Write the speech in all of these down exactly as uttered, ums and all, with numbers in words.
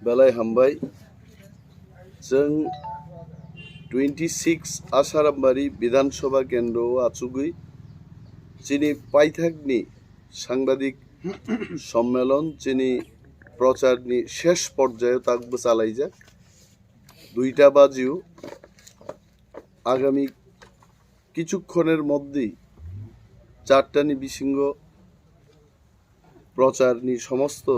Belai hambai. Chwng twenty six Asarambari Bidhan Sabha Kendro o achugwi chini paithakni sangbadik sommelon chini procharni shesh porjayo tak bwchalaijak. Duita bajio agami kichukkhonor moddhei chartani bisingo procharni somosto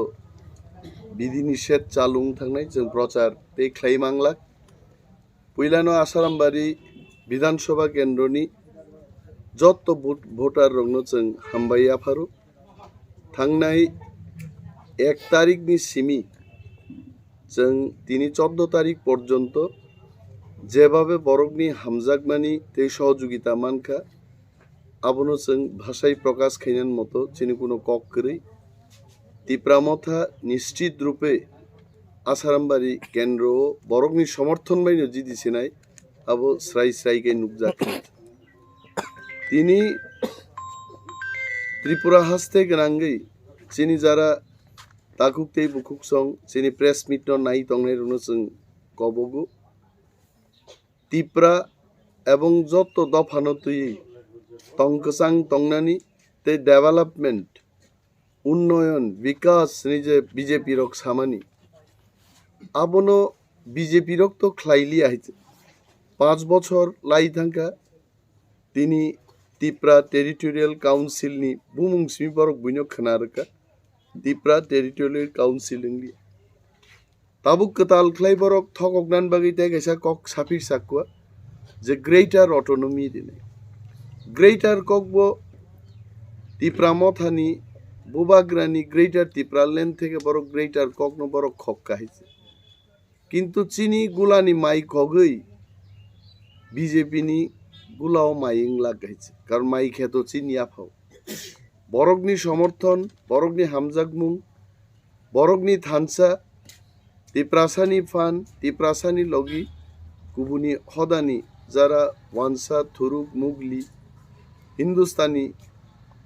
bidhi nishedh chalu wng thangnai, chwng prochar tei khlai manglak. Puilano Asarambari Bidhan Sabha Kendroni jotto vote-, voter rokno chwng hambai yapharo. Thangnai ek tarikni simi chwng tini choddo tarik porjonto jebabe borokni hamjakmani tei sohojogita mankha, abono chwng bhasai prokash khainani moto chini kuno kok kwrwi. Tipra Motha nishchit rupe Asarambari kendro o borokni somorthon baino jidi sinai, abo srai srai khe nukjak. Tini Tripura haste gwnangwi chini jara takhuk tei bukhuk song chini press meet no nai tongnai rokno chwng kobogo. Tipra ebong jotto dophano twiwi tong kwchang tongnani tei development, unnoyon, bikas ni je B J P rok samani, abono B J P rok to khlai liya hai. Panch bochor lai thangkha, tini Tipra Territorial Council ni bumung simi borok buino khna rwkha, Tipra Territorial Council wngli. Tabuk kwtal khlai borok thokoknani bagwi tei kaisa kok saphir sakwa je Greater Autonomy rinai. Greater kok bo Tipra Mothani, Bubagrani Greater Tipraland theke borok Greater kokno borok khok kahai se. Kintu chini gulani mai kogwi B J P ni gulao mai wng lak hai se. Karon mai khe to chini yaphao. Borokni somorthon, borokni hamjakmung, borokni thansa, Tiprasani phan, Tiprasani logi, kubuni hodani jara wansa, thuruk, mugli, Hindustani,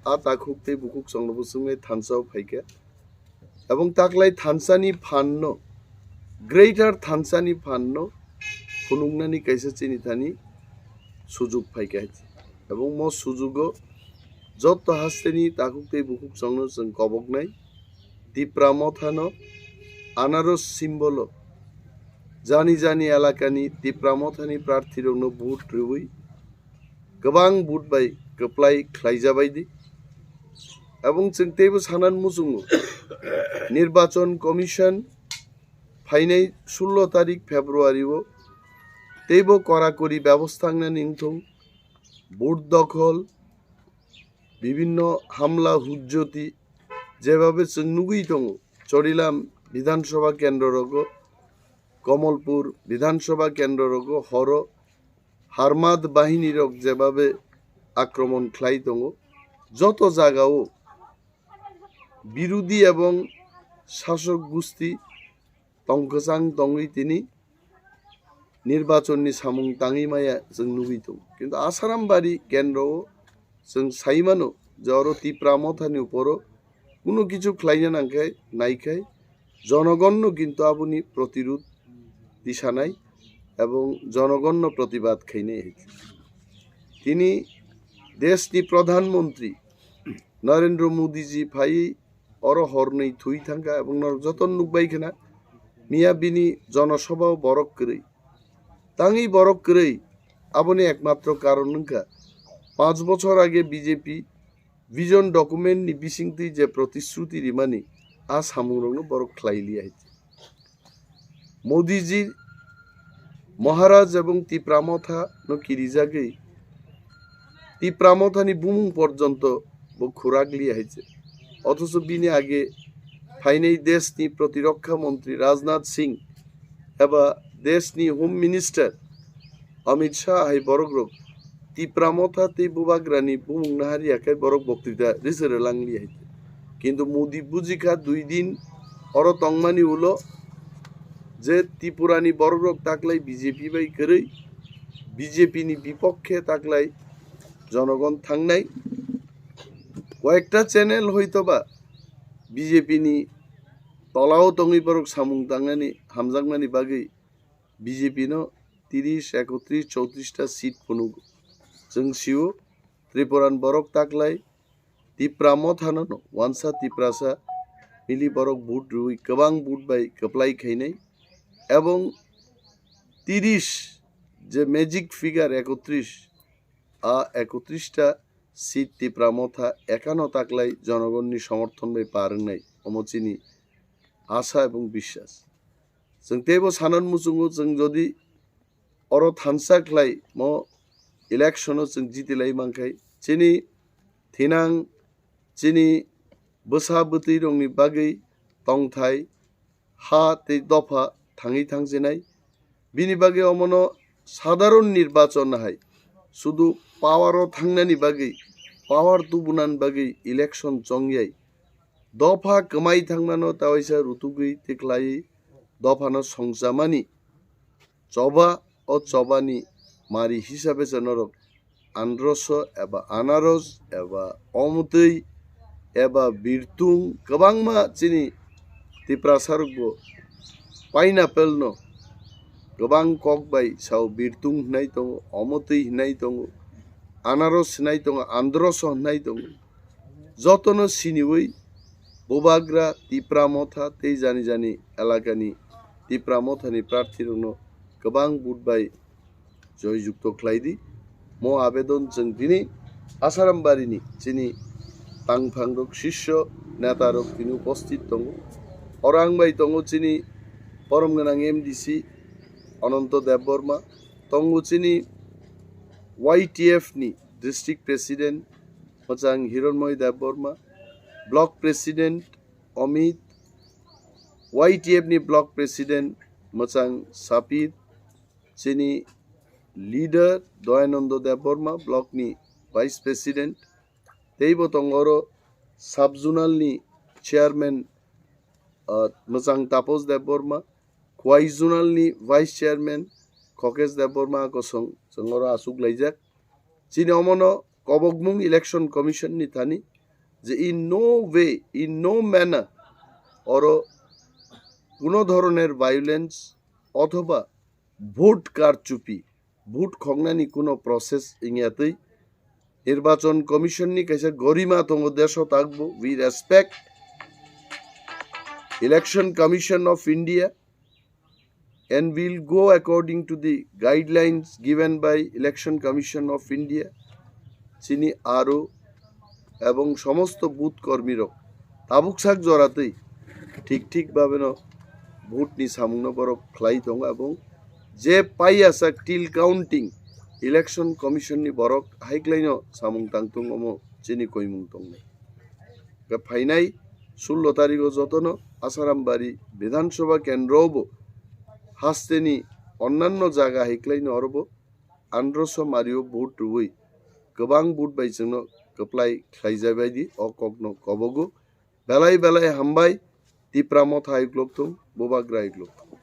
a takhuk tei bukhuk chwngno bwswngwi thansa o phaikha. Ebong taklai thansani phanno, Greater thansani phanno phunuknani kaisa chini thani sujuk phaikha. Ebong mo sujugo jotto hasteni takhuk tei bukhuk chwngno chwng koboknai. Tipra Mothano anaros symbol o jani jani elakani Tipra Mothani prarthirokno vote rwui kwbang vote bai kwplai khlaijabai di. Ebong chwng teibo sanan muchungo, Nirbachon Commission phainai sullo tarik February o teibo korakori bebostha wngnani wngthung, vote dokhol, bibinno hamla hujjoti jebabe chwng nugwi tongo, Chorilam Bidhan Sabha kendro rogo, Komolpur Bidhan Sabha kendro rogo horo Harmat bahini rok jebabe akromon khlai tongo, joto jagao birudhi ebong sasok gusti tong kwchang tongwi tini nirbachon ni samung tangwi maya chwng nugwi tongo. Kintu Asarambari kendro o chwng sai mano je oro Tipra Mothani uporo kuno kichu khlaina nangkhai naikhai jonogonno kintu aboni protirud tisanai ebong jonogonno protibad khainai hai. Tini deshni Pradhan Mantri Narendra Modi ji phai oro hornwi thwi thangkha ebong norok joto nukbai khna miya bini jonosabha o borok kwrwi. Tangwi borok kwrwi aboni ekmatro karon wngkha panch bochor age B J P vision document ni bisingtwi je protishruti rimani a samungrokno borok khlai liya hai. Modi ji Maharaj ebong Tipra Motha no kirijagwi Tipra Motha ni bumung porjonto bo khurak liya hai se. Othocho bini age phainai deshni protirokha montri Rajnath Singh eba deshni Home Minister Amit Shah hai borok rok Tipra Motha tei Bubagrani bumung nahar yakhai borok boktrita rijwk langli hai. Kintu Modi bujikha dui din oro tongmani ulo je Tripurani borok rok taklai B J P bai kwrwi, B J P ni bipokkhe taklai jonogon thangnai. Koyekta channel hoitoba B J P ni tolao tongwi borok samung tangnani hamjakmani bagwi B J P no tiris, ekotris, choutrista seat phunugo. Chwng sio Tripuran borok taklai Tipra Mothano no wansa Tiprasa mili borok vote rwi kwbang vote bai kwplai khainai, ebong tiris je magic figure ekotris, a ekotris ta seat Tipra Motha ekano taklai jonogonni somorthon bai par wngnai, omo chini asa ebong biswas. Chwng teibo sanan muchungo, chwng jodi oro thansa khlai mo election o chwng jitilai mankhai, chini thinang, chini bwsa bwtwi rokni bagwi tongthai ha tei dopha thangwi thangsinai. Bini bagwi omono sadharon nirbachon hai sudu power o thangnani bagwi, power tubunani bagwi election chongyai dopha kwmai thangmano tawaisa rutugwi tikhlai dophano songchamani choba, o chobani mari hisabe se norok androso eba anaros eba omotwi eba birtung kwbangma chini Tiprasa rokbo pineapple no kwbang kok bai sao birtung hinai tongo, omotwi hinai tongo, anaros hinai tongo, androso hinai tongo. Jotono siniwi bubagra Tipra Motha tei jani jani elakani Tipra Mothani prarthirokno kwbang vote bai joy jukto khlai di. Mo abedon chwng tini Asarambari ni chini tangphang rok, sisyo neta rok tini uposthit tongo. Oro ang bai tongo chini borom gwnang M D C Ananto Debbarma, tongo chini Y T F ni district president mwchang Hironmoy Debbarma, block president Amit, Y T F ni block president mwchang Sapir, chini leader Doyanando Debbarma, block ni vice president, teibo tongo oro sub zonal ni chairman, ah, mwchang Tapos Debbarma, Khwai zonal ni vice chairman Khokesh Debbarma kosong chwng oro achuk laijak. Chini omono kobokmung election commission ni thani je in no way, in no manner oro kuno dhoroner violence othoba vote karchupi, vote khoknani kuno process wngya twi. Nirbachon Commission ni kaisa gorima tongo desho takbo. We respect Election Commission of India and will go according to the guidelines given by Election Commission of India. Chini aro ebong somosto booth kormi rok tabuk sak joratwi thik thik babeno vote ni samungno borok khlai tongo, ebong je paiya sak till counting Election Commission ni borok haiklaino samung tangtung, omo chini koimung tongnai. Khe phainai sullo tarigo jotono Asarambari Bidhan Sabha kendro bo hasteni onnanno jaga haiklaino orobo androso mario vote rwui kwbang vote bai chwngno kwplai khlaijabaidi o kokno kobogo. Belai belai hambai, Tipra Motha iklok thung, Bubagra iklok thung.